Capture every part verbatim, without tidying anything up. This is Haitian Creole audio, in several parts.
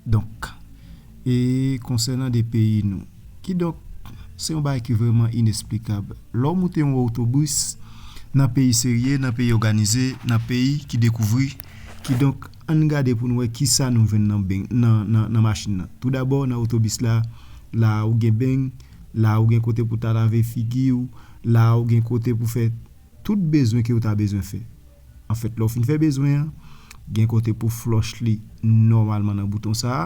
Donk, e konsènan de peyi nou, kidonk, se yon bagay ki vrèman inesplikab. Lè w moute yon otobis nan peyi serye, nan peyi òganize, nan peyi ki dekouvri, kidonk, ann gade pou n wè kisa nou jwenn nan beng, nan, nan, nan machin nan. Toudabò, nan otobis la, la ou gen beng, la ou gen kote pou ta lave figi w, la ou gen kote pou fè tout bezwen ke w ta bezwen fè. Anfèt, lè w fin fè bezwen an, gen kote pou flòch li nòmalman nan bouton sa a.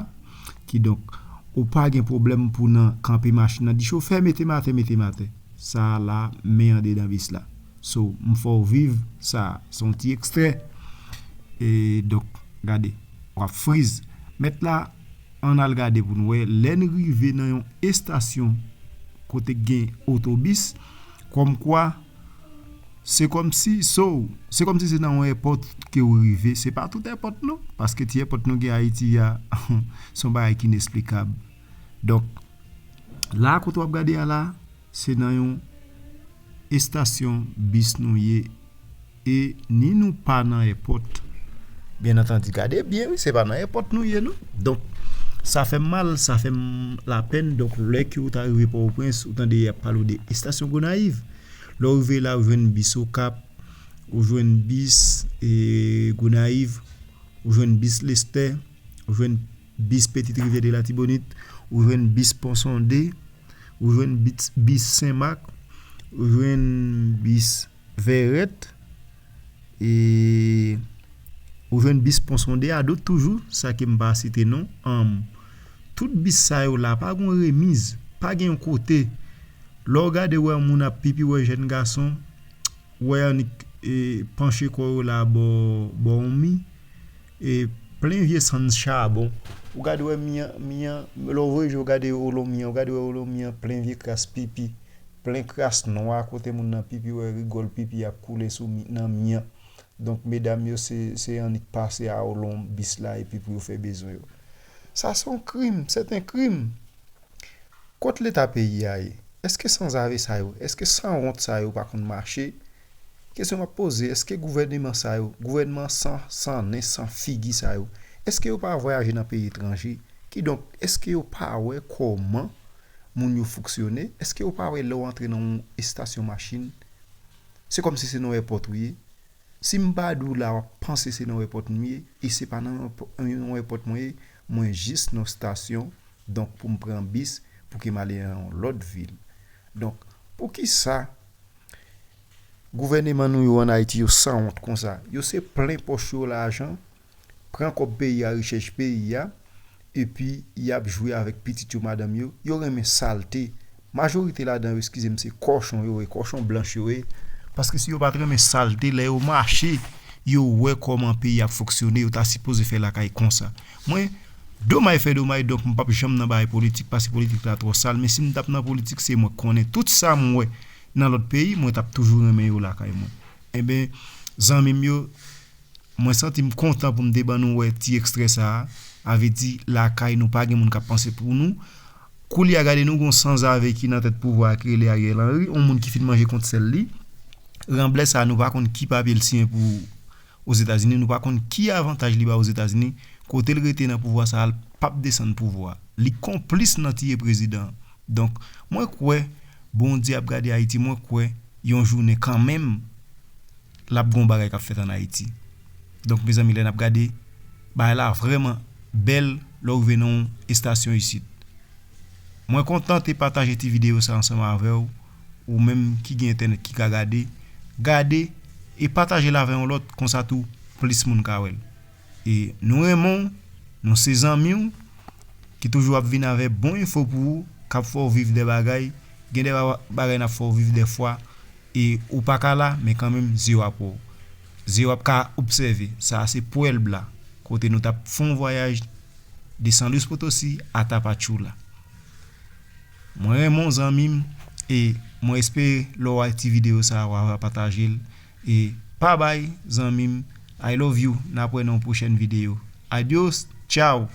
Kidonk, ou pa gen pwoblèm pou nan kanpe machin nan, di chofè, "Mete m atè, mete m atè." Sa a la, men andedan bis la. So, m fè w viv sa a. Se yon ti ekstrè. E donk, gade, w ap friz. Mèt la, ann al gade pou n wè, lè n rive nan yon estasyon kote gen otobis, kòmkwa, se kòmsi, so, se kòmsi se nan yon èpòt ke w rive. Se pa tout èpòt non, paske ti èpòt nou gen Ayiti a, se yon bagay ki inesplikab. Donk, la kote w ap gade a la, se nan yon estasyon bis nou ye, e ni nou pa nan èpòt. Byen antandi, gade byen, wi, se pa nan èpòt nou ye, non. Donk, sa fè m mal, sa fè m lapèn. Donk, lè ke w ta rive Pòtoprens, ou tande y ap pale w de estasyon Gonayiv. Lè w rive la, ou jwenn bis Okap, ou jwenn bis, e, Gonayiv, ou jwenn bis Lestè, ou jwenn bis Petite Rivière de l'Artibonite, ou jwenn bis Pont Sondé, ou jwenn bis, bis Senmak, ou jwenn bis Vèrèt, e ou jwenn bis Pont Sondé, a dòt toujou, sa ke m pa site non. Anm, tout bis sa yo la, pa gen remiz, pa gen yon kote. Lè w gade wè yon moun ap pipi, wè jèn gason, wè annik, e, panche kò yo la bò, bò yon mi, e plen vye sann chabon. Ou gade wè mi an, mi an, lè w voye je w gade olon mi an, ou gade wè olon mi an plen vye kras pipi, plen kras nwa kote moun nan pipi, wè rigòl pipi ap koule sou mi, nan mi an. Donk, medam yo, se, se annik pase a olon bis la epi pou yo fè bezwen yo. Sa se yon krim, c'est un crime. Kot leta peyi a ye? Èske sanzave sa yo, èske sanwont sa yo pa konn mache? Kesyon m ap poze, èske gouvèneman sa yo, gouvènman san, san nen, san figi sa yo, èske yo pa vwayaje nan peyi etranje? Kidonk, èske yo pa wè kòman moun yo fonksyone? Èske yo pa wè lè w antre nan yon estasyon machin, se kòmsi se nan yon èpòt ou ye? Si m pa di w la, w ap panse se nan yon èpòt m ye, e se pa nan yon èpò-, yon èpòt mwen ye, mwen jis nan stasyon, donk pou m pran bis, pou ke m ale nan yon lòt vil. Donk, poukisa gouvèneman nou yo ann Ayiti yo sanwont konsa? Yo se plen pòch yo lajan, pran kòb peyi a, richès peyi a, epi y ap jwe avèk pitit yo, madanm yo, yo renmen salte. Majorite ladan yo, eskize m, se kòchon yo ye, kòchon blanch yo ye. Paske si yo pa t renmen salte, lè yo mache, yo wè kòman peyi ap fonksyone, yo ta sipoze fè lakay konsa. Mwen, domay fè domay, donk m p ap janm nan bagay politik, paske politik la twò sal, men si m t ap nan politik, se mwen k konnen tout sa m wè nan lòt peyi, mwen t ap toujou renmen yo lakay mwen. Enben, zanmi m yo, mwen santi m kontan pou m te ban nou wè ti ekstrè sa a. A vle di, lakay nou pa gen moun k ap panse pou nou. Koulye a, gade, nou gon sanzave ki nan tèt pouvwa a ki rele Ariel Henry, yon moun ki fin manje kont sèl li. Ranblè sa, nou pa konn ki papye l siyen pou Ozetazini, nou pa konn ki avantaj li ba Ozetazini. Kote l rete nan pouvwa sa a, l p ap desann pouvwa. Li konplis nan tiye prezidan an. Donk, mwen kwè Bondye ap gade Ayiti, mwen kwè yon jounen kanmenm, l ap gon bagay k ap fèt ann Ayiti. Donk, mezanmi, lè n ap gade, bagay la vrèman bèl lè w rive nan yon estasyon isit. Mwen kontan te pataje ti videyo sa ansanm avè w, ou menm ki gen entènèt ki ka gade, gade e pataje l avè yon lòt, konsa tou plis moun ka wè l. E nou renmen w, nou se zanmi w, ki toujou ap vin avè bon enfo pou ou, k ap fè w viv de bagay, gen de ba-, bagay n ap fè w viv dèfwa, e ou pa ka la, men kanmenm, zye w ap wè w. Zye w ap ka obsève. Sa a se Pwèlb la, kote nou t ap fè yon vwayaj de San Luis Potosi a Tapachula. Mwen renmen w, zanmi m, e mwen espere lè w wè ti videyo sa a, w a pataje l. E pa bay, zanmi m. I love you. N ap wè nan yon pwochèn videyo. Adios. Ciao.